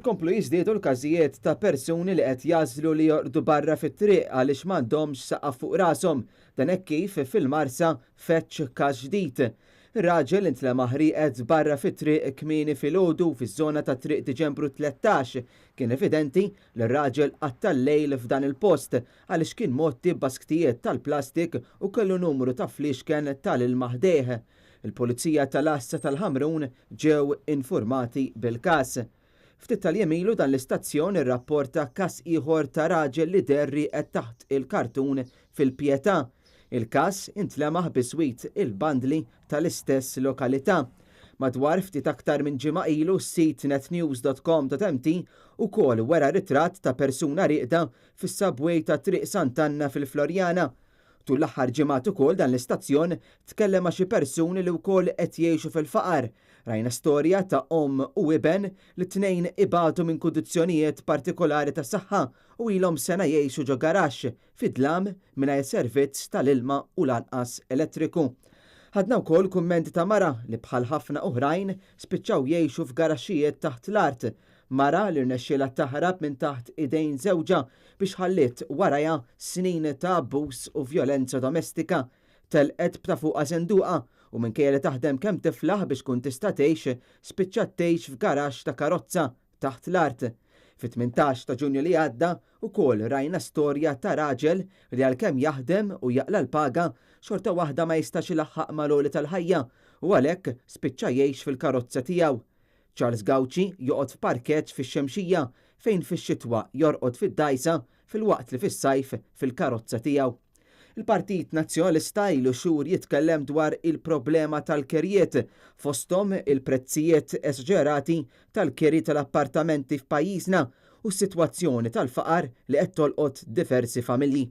Ikomplu jiżdiedu l-każijiet ta' persuni li qed jagħżlu li jorqdu barra fit-triq għaliex m'għandhomx saqaf fuq rashom. Dan hekk kif fil-Marsa feġġ każ ġdid. Ir-raġel intlemaħ rieqed barra fit-triq kmieni filgħodu fiż-żona ta' Triq Diċembru 13. Kien evidenti li r-raġel qatta' l-lejl f'dan il-post għaliex kien mgħotti b'basktijiet tal-plastik u kellu numru ta' fliexken tal-ilma ħdejh. Il-Pulizija tal-Għassa tal-Ħamrun ġew infurmati bil-każ. Ftit tal-jiem ilu dan l-istazzjon irrapporta każ ieħor ta' raġel li deher rieqed taħt il-kartun fil-Pietà. Il-każ intlemaħ biswit il-bandli tal-istess lokalità. Madwar ftit aktar minn ġimgħa ilu s-sit netnews.com.mt ukoll wera ritratt ta' persuna rieqda fis-subway ta' Triq Sant'Anna fil-Floriana. Tul l-aħħar ġimgħat ukoll dan l-istazzjon tkellem ma' xi persuni li wkoll qed jgħixu fil-faqar. Rajna storja ta' omm u iben li t-tnejn ibatu minn kundizzjonijiet partikolari ta' saħħa u ilhom sena jgħixu ġo garaxx, fi dlam, mingħajr servizz tal-ilma u lanqas elettriku. Ħadna wkoll kummenti ta' mara li bħal ħafna oħrajn spiċċaw jgħixu f'garaxxijiet taħt l-art. Mara li rnexxielha taħrab minn taħt idejn żewġha biex ħalliet warajha snin ta' abbuż u vjolenza domestika. Telqet b'ta' fuqha senduqa u minkejja li taħdem kemm tiflaħ biex tkun tista' tgħix, spiċċat tgħix f'garaxx ta' karozza taħt l-art. Fit-18 ta' Ġunju li għadda wkoll rajna storja ta' raġel li għalkemm jaħdem u jaqla' l-paga, xorta waħda ma jistax ilaħħaq mal-għoli tal-ħajja u għalhekk spiċċa jgħix fil-karozza tiegħu. Charles Gauci joqgħod f'parkeġġ fix-Xemxija fejn fix-xitwa jorqod fid-dgħajsa filwaqt li fis-sajf fil-karozza tiegħu. Il-Partit Nazzjonalista ilu xhur jitkellem dwar il-problema tal-kirjiet, fosthom il-prezzijiet esaġerati tal-kiri tal-appartamenti f'pajjiżna u s-sitwazzjoni tal-faqar li qed tolqot diversi familji.